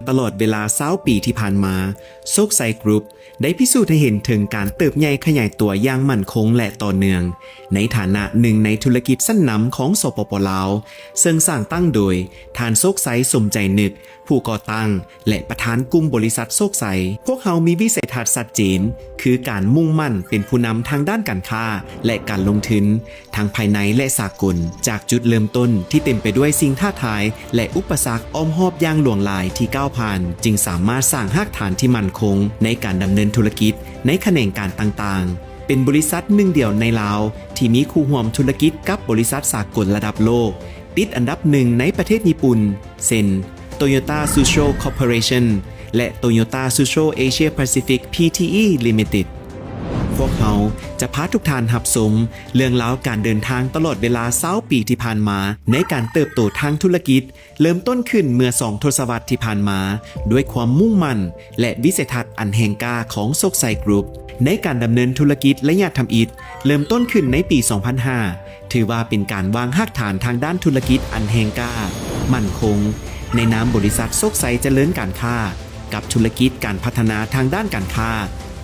ຕະຫຼອດເວລາຊາວປີທີ່ຜ່ານມາ, ໂຊກໄຊກຣຸບ ໄດ້ພິສູດໃຫ້ເຫັນເຖິງການເຕີບໃຫຍ່ຂະຫຍາຍຕົວຢ່າງໝັ້ນຄົງ ແລະ ຕໍ່ເນື່ອງ ໃນຖານະໜຶ່ງໃນທຸລະກິດຊັ້ນນຳຂອງ ສປປ ລາວ, ເຊິ່ງສ້າງຕັ້ງໂດຍ ທ່ານ ໂຊກໄຊ ສົມໃຈນຶກ, ຜູ້ກໍ່ຕັ້ງ ແລະ ປະທານກຸ່ມບໍລິສັດໂຊກໄຊ. ພວກເຮົາມີວິໄສທັດຊັດເຈນ, ຄືການມຸ່ງໝັ້ນເປັນຜູ້ນຳທາງດ້ານການຄ້າ ແລະ ການລົງທຶນ ທັງພາຍໃນ ແລະ ສາກົນ, ຈາກຈຸດເລີ່ມຕົ້ນທີ່ເຕັມໄປດ້ວຍສິ່ງທ້າທາຍ ແລະ ອຸປະສັກອ້ອມຮອບຢ່າງຫຼວງຫຼາຍທີ່ກ້າວຜ່ານ, ຈຶ່ງສາມາດສ້າງຮາກຖານທີ່ໝັ້ນຄົງໃນການດຳເນີນທຸລະກິດໃນຂະແໜງການຕ່າງໆ. ເປັນບໍລິສັດໜຶ່ງດຽວໃນລາວທີ່ມີຄູ່ຮ່ວມທຸລະກິດກັບບໍລິສັດສາກົນລະດັບໂລກ, ຕິດອັນດັບໜຶ່ງໃນປະເທດຍີ່ປຸ່ນ ເຊັ່ນ Toyota Tsusho Corporation ແລະ Toyota Tsusho Asia Pacific Pte Limited. ພວກເຮົາຈະພາທຸກທ່ານຮັບຊົມເລື່ອງລາວການເດີນທາງຕະຫຼອດເວລາຊາວປີທີ່ຜ່ານມາ ໃນການເຕີບໂຕທາງທຸລະກິດ, ເລີ່ມຕົ້ນຂຶ້ນເມື່ອສອງທົດສະວັດທີ່ຜ່ານມາ ດ້ວຍຄວາມມຸ່ງໝັ້ນ ແລະ ວິໄສທັດອັນແຮງກ້າຂອງໂຊກໄຊກຣຸບ. ໃນການດຳເນີນທຸລະກິດໄລຍະທຳອິດ ເລີ່ມຕົ້ນຂຶ້ນໃນປີສອງພັນຫ້າ ຖືວ່າເປັນການວາງຮາກຖານທາງດ້ານທຸລະກິດອັນແຮງກ້າ, ໝັ້ນຄົງ ໃນນາມບໍລິສັດໂຊກໄຊຈະເລີນການຄ້າ ກັບທຸລະກິດການພັດທະນາທາງດ້ານການຄ້າ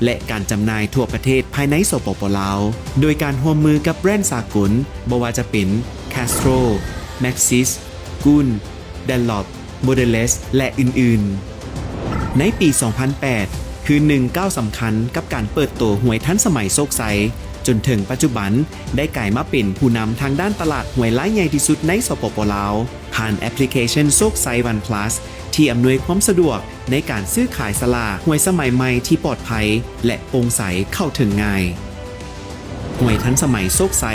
ແລະ ການຈຳໜ່າຍທົ່ວປະເທດພາຍໃນ ສປປ ລາວ, ໂດຍການຮ່ວມມືກັບແບຣນສາກົນ ບໍ່ວ່າຈະເປັນ Castrol, Maxxis, Goodyear, Dunlop, Mondelez ແລະ ອື່ນໆ. ໃນປີສອງພັນແປດ ຄືໜຶ່ງກ້າວສຳຄັນກັບການເປີດໂຕຫວຍທັນສະໄໝໂຊກໄຊ, ຈົນເຖິງປັດຈຸບັນໄດ້ກາຍມາເປັນຜູ້ນຳທາງດ້ານຕະຫຼາດຫວຍລາຍໃຫຍ່ທີ່ສຸດໃນ ສປປ ລາວ, ຜ່ານແອັບພລິເຄຊັນໂຊກໄຊວັນພລັສ ທີ່ອຳນວຍຄວາມສະດວກໃນການຊື້ຂາຍສະຫຼາກຫວຍສະໄໝໃໝ່ທີ່ປອດໄພ ແລະ ໂປ່ງໃສເຂົ້າເຖິງງ່າຍ. ຫວຍທັນສະໄໝໂຊກໄຊ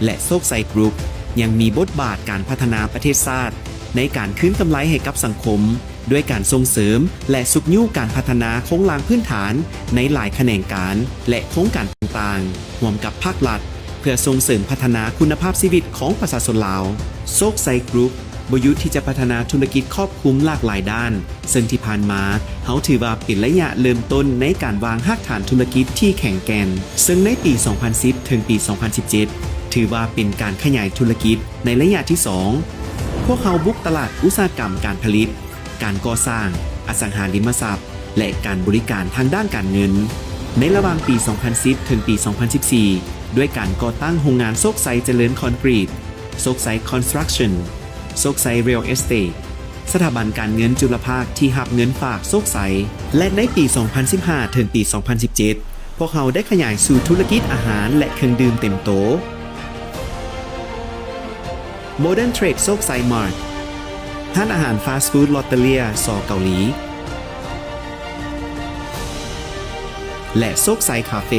ແລະ ໂຊກໄຊກຣຸບ ຍັງມີບົດບາດການພັດທະນາປະເທດຊາດ ໃນການຄືນກຳໄລໃຫ້ກັບສັງຄົມ ດ້ວຍການສົ່ງເສີມ ແລະ ຊຸກຍູ້ການພັດທະນາໂຄງລ່າງພື້ນຖານໃນຫຼາຍຂະແໜງການ ແລະ ໂຄງການຕ່າງໆ ຮ່ວມກັບພາກລັດ ເພື່ອສົ່ງເສີມພັດທະນາຄຸນນະພາບຊີວິດຂອງປະຊາຊົນລາວ. ໂຊກໄຊກຣຸບ ບໍ່ຢຸດທີ່ຈະພັດທະນາທຸລະກິດຄອບຄຸມຫຼາກຫຼາຍດ້ານ, ເຊິ່ງທີ່ຜ່ານມາເຮົາຖືວ່າເປັນໄລຍະເລີ່ມຕົ້ນໃນການວາງຮາກຖານທຸລະກິດທີ່ແຂງແກ່ນ, ເຊິ່ງໃນປີສອງພັນສິບ ເຖິງປີສອງພັນສິບເຈັດ ຖືວ່າເປັນການຂະຫຍາຍທຸລະກິດໃນໄລຍະທີສອງ. ພວກເຮົາບຸກຕະຫຼາດອຸດສາຫະກຳການຜະລິດ, ການກໍ່ສ້າງ, ອະສັງຫາລິມະຊັບ ແລະ ການບໍລິການທາງດ້ານການເງິນ. ໃນລະຫວ່າງປີສອງພັນສິບ ເຖິງປີສອງພັນສິບສີ່ ດ້ວຍການກໍ່ຕັ້ງໂຮງງານໂຊກໄຊຈະເລີນຄອນກຣີດ, ໂຊກໄຊຄອນສະຕຣັກຊັນ, ໂຊກໄຊເຣວເອສເຕດ, ສະຖາບັນການເງິນຈຸລະພາກທີ່ຮັບເງິນຝາກໂຊກໄຊ ແລະ ໃນປີສອງພັນສິບຫ້າ ເຖິງປີສອງພັນສິບເຈັດ ພວກເຮົາໄດ້ຂະຫຍາຍສູ່ທຸລະກິດອາຫານ ແລະ ເຄື່ອງດື່ມເຕັມໂຕ. ໂມເດີນເທຣດໂຊກໄຊມາດ, ຮ້ານອາຫານຟາສຟູດລອດເຕເລຍ ສໍເກົາຫຼີ ແລະ ໂຊກໄຊຄາເຟ.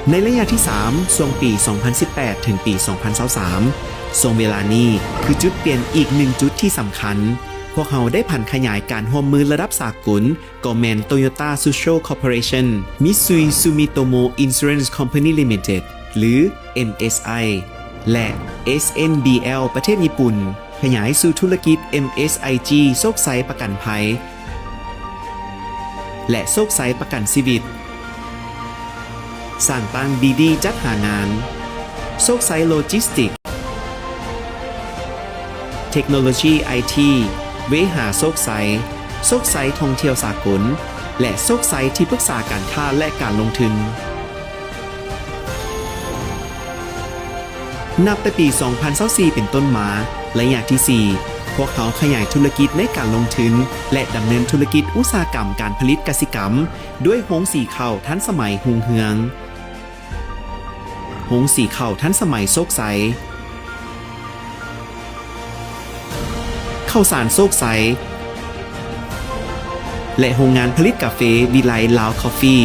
ໃນໄລຍະທີສາມ ຊ່ວງປີສອງພັນສິບແປດ ເຖິງປີສອງພັນຊາວສາມ, ຊ່ວງເວລານີ້ຄືຈຸດປ່ຽນອີກໜຶ່ງຈຸດທີ່ສຳຄັນ. ພວກເຮົາໄດ້ຜັນຂະຫຍາຍການຮ່ວມມືລະດັບສາກົນ ກໍແມ່ນ Toyota Tsusho Corporation, Mitsui Sumitomo Insurance Company Limited ຫຼື ເອັມເອສໄອ ແລະ ເອສເອັນບີແອລ ປະເທດຍີ່ປຸ່ນ, ຂະຫຍາຍສູ່ທຸລະກິດ ເອັມເອສໄອຈີ ໂຊກໄຊປະກັນໄພ ແລະ ໂຊກໄຊປະກັນຊີວິດ, ສ້າງຕັ້ງ ບີດີ ຈັດຫາງານ, ໂຊກໄຊໂລຈິສຕິກ, ເທັກໂນໂລຊີໄອທີ, ເວຫາໂຊກໄຊ, ໂຊກໄຊທ່ອງທ່ຽວສາກົນ ແລະ ໂຊກໄຊທີ່ປຶກສາການຄ້າ ແລະ ການລົງທຶນ. ນັບແຕ່ປີສອງພັນຊາວສີ່ເປັນຕົ້ນມາ, ໄລຍະທີສີ່ ພວກເຮົາຂະຫຍາຍທຸລະກິດໃນການລົງທຶນ ແລະ ດຳເນີນທຸລະກິດອຸດສາຫະກຳການຜະລິດກະສິກຳ ດ້ວຍໂຮງສີເຂົ້າທັນສະໄໝຮຸ່ງເຮືອງ. ໂຮງສີເຂົ້າທັນສະໄໝໂຊກໄຊ, ເຂົ້າສານໂຊກໄຊ ແລະ ໂຮງງານຜະລິດກາເຟວິໄລລາວຄອບຟີ.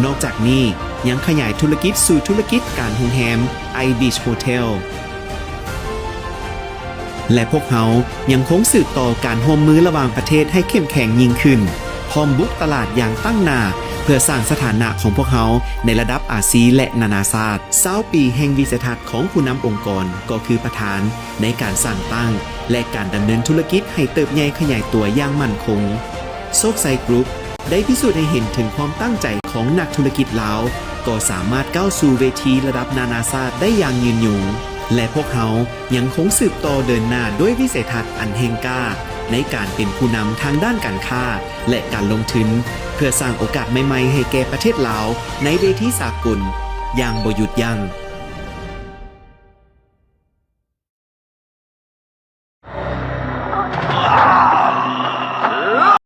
ນອກຈາກນີ້ຍັງຂະຫຍາຍທຸລະກິດສູ່ທຸລະກິດການໂຮງແຮມ Ibis Hotel. ແລະ ພວກເຮົາຍັງຄົງສືບຕໍ່ການຮ່ວມມືລະຫວ່າງປະເທດໃຫ້ເຂັ້ມແຂງຍິ່ງຂຶ້ນ, ພ້ອມບຸກຕະຫຼາດຢ່າງຕັ້ງໜ້າ ເພື່ອສ້າງສະຖານະຂອງພວກເຮົາໃນລະດັບອາຊີ ແລະ ນານາຊາດ. ຊາວປີແຫ່ງວິໄສທັດຂອງຜູ້ນຳອົງກອນ ກໍຄືປະທານໃນການສ້າງຕັ້ງ ແລະ ການດຳເນີນທຸລະກິດໃຫ້ເຕີບໃຫຍ່ຂະຫຍາຍຕົວຢ່າງໝັ້ນຄົງ. ໂຊກໄຊກຣຸບ ໄດ້ພິສູດໃຫ້ເຫັນເຖິງຄວາມຕັ້ງໃຈຂອງນັກທຸລະກິດລາວ ກໍສາມາດກ້າວສູ່ເວທີລະດັບນານາຊາດໄດ້ຢ່າງຍືນຍົງ. ແລະ ພວກເຮົາຍັງຄົງສືບຕໍ່ເດີນໜ້າດ້ວຍວິໄສທັດອັນແຮງກ້າ ໃນການເປັນຜູ້ນຳທາງດ້ານການຄ້າ ແລະ ການລົງທຶນ ເພື່ອສ້າງໂອກາດໃໝ່ໆໃຫ້ແກ່ປະເທດລາວໃນເວທີສາກົນຢ່າງບໍ່ຢຸດຢັ້ງ.